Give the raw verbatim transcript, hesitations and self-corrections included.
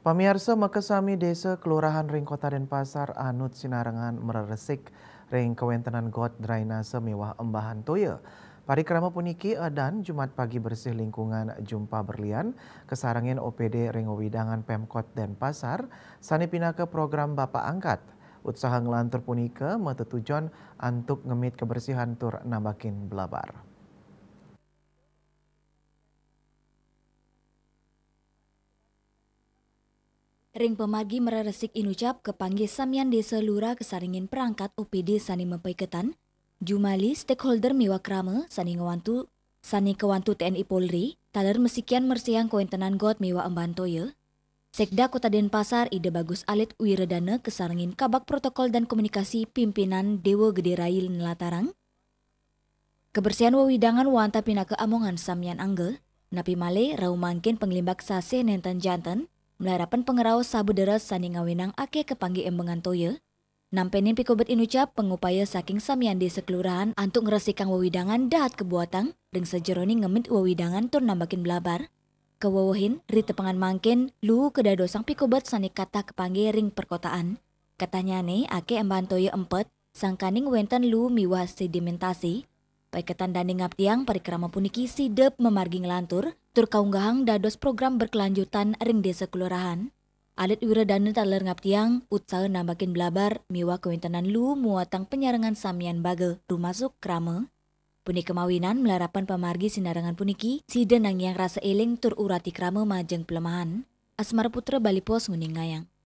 Pamiarsa, makasami desa kelurahan ring Kota Denpasar anut sinarengan mreresik ring kawentenan got drainase miwah embahan toya. Parikrama puniki edan Jumat pagi bersih lingkungan Jumpa Berlian kasarengin O P D ring wewidangan Pemkot Denpasar sane pinaka program Bapa Angkat. Utsaha nglantur punika matetujon antuk ngemit kebersihan tur nambakin blabar. Ring pamargi mreresik inucap kapanggih samian desa lurah kasarengin perangkat O P D sane mapaiketan, jumali stakeholder miwah krama sane ngwantu, sane kawantu T N I Polri, taler masikian mresihang kawentenan got miwah embahan toya. Sekda Kota Denpasar Ida Bagus Alit Wiradana kasarengin Kabag Protokol dan Komunikasi Pimpinan Dewa Gede Rail nlatarang, kebersihan wewidangan wantah pinaka amongan samian angga, napi malih rauh mangkin panglimbak sasih nenten janten, malarapan pangrauh saba deres sane ngawinang akeh kapanggih embahan toya. Nampenin pikobet inucap pangupaya saking samian desa kelurahan antuk ngresikang wewidangan dahat kabuatang ring sajeroning ngemit wewidangan tur nambakin blabar. Kawewehin, ri tepengan mangkin, luu kadadosang pikobet sane katah kapanggih ring perkotaan. Katahnyane, akeh embahan toya empet, sangkaning wenten luu miwah sedimentasi. Paiketan dane ngaptiang parikrama puniki sida mamargi nglantur, tur kaunggahang dados program berkelanjutan ring desa kelurahan. Alit Wiradana taler ngaptiang, utsaha nambakin blabar miwah kawentenan luu muatang panyarengan samian baga, rumasuk krama. Punika mawinan malarapan pamargi sinarengan puniki, sida nangiang rasa eling tur urati krama majeng palemahan. Asmara Putra, Bali Post, nguningayang.